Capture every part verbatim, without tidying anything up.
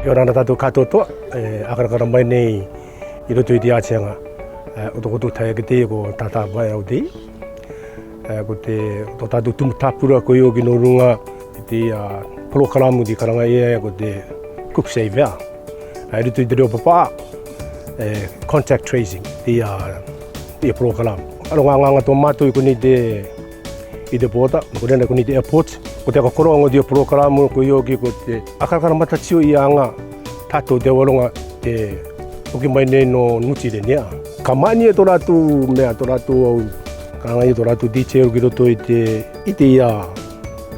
Kia ora na tātou kātoatoa, ē, ʻākarakara mai nei i roto i te āteaga, ē, o tō koutou taeaʻe ko Tātāvae Autei. Ē, ko te, tō tātou tumu tāpura ko ō ki nō ruŋa i te, ā, porokarama te karanga ia ko te Cook Save, ā. Ē, i roto i te reo papaʻā, ē, contact tracing, te, ā, te porokarama. Aro ŋāŋā tō mātou i konei te, i te border, ko rena konei te airport. Ko te aka koroaʻaga o te porokarama ko ō ki ko te ʻākarakara matatio i aŋa tātou te waroŋa te ʻoki mai nei nō Nuti Reni, ā. Ka maʻa ni ē tō rātou meʻa, tō rātou au, ka anga i tō rātou detail ki roto i te, i te ia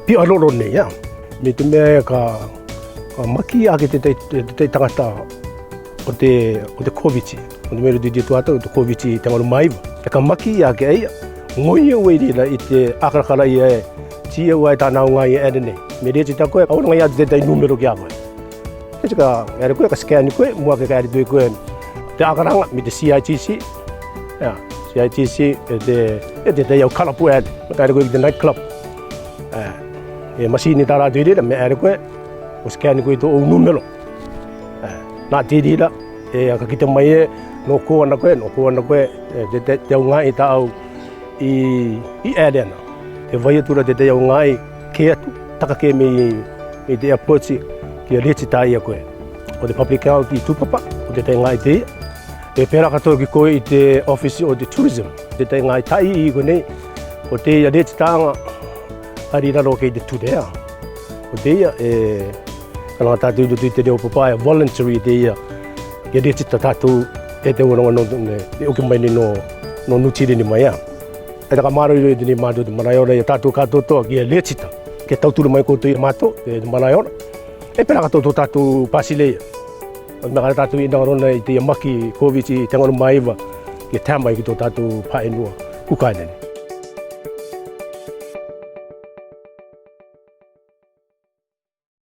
piʻa roro nei, ā. Me te meʻa ē ka, ka maki ake te, te, te, te taŋata o te, o te Covid. O te meʻa i roto i te tuata, o te Covid te ŋaro maiva. Te ka maki ake ai, ŋoi au ai rira i te ʻākarakara ia ē, ti au ai tāna au ŋā ia ʻere nei. Me register koe, au anga ia te, te tētahi nūmero ki a koe. E tika, ʻere koe, ka scan koe, mua ke ka ʻere tui koe. Te ʻākaraŋa, me te C I T C. Ia, C I T C, e te, e te, te au kalapu ʻere. Ka ʻere koe ki te night club. Ē, e masini tā rātou i rira, me ʻere koe, ʻo scan koe i tō ʻou nūmero. Ē, nā te rira, ē, ka kite mai ē, nō koa na koe, nō koa na koe, ē, te, te, te au ŋā i tā au i, i ʻere na. Te vai atu ra te, te au ŋā i kē atu, taka kē mei, mei te airport, kia register ia koe. Ko te public health i tūpapa, ko te, te ŋā i te ia. E pērā katoa ki koe i te office o te tourism, te, te ŋā i tai i konei, ko te ia register ʻaŋa, ʻari raro kei te ture, ā. Ko te ia, e, ka laŋa tātou i roto i te reo papaʻā, e voluntary te ia, e register tātou, e te waroŋa nō, nē, e ʻoki mai nei nō, nō Nuti Reni mai, ā. E taka māro i roto i te nei mātou te marae ora, ia tātou kātoatoa, kia register, ke tauturu mai koutou ia mātou, e te marae ora. E pērā katoa tō tātou pāsile ia. Meʻa ka tātou i ʻinarona i te ia maki Covid te ŋaro maiva, kia tae mai ki tō tātou pāʻenua, Cook Island.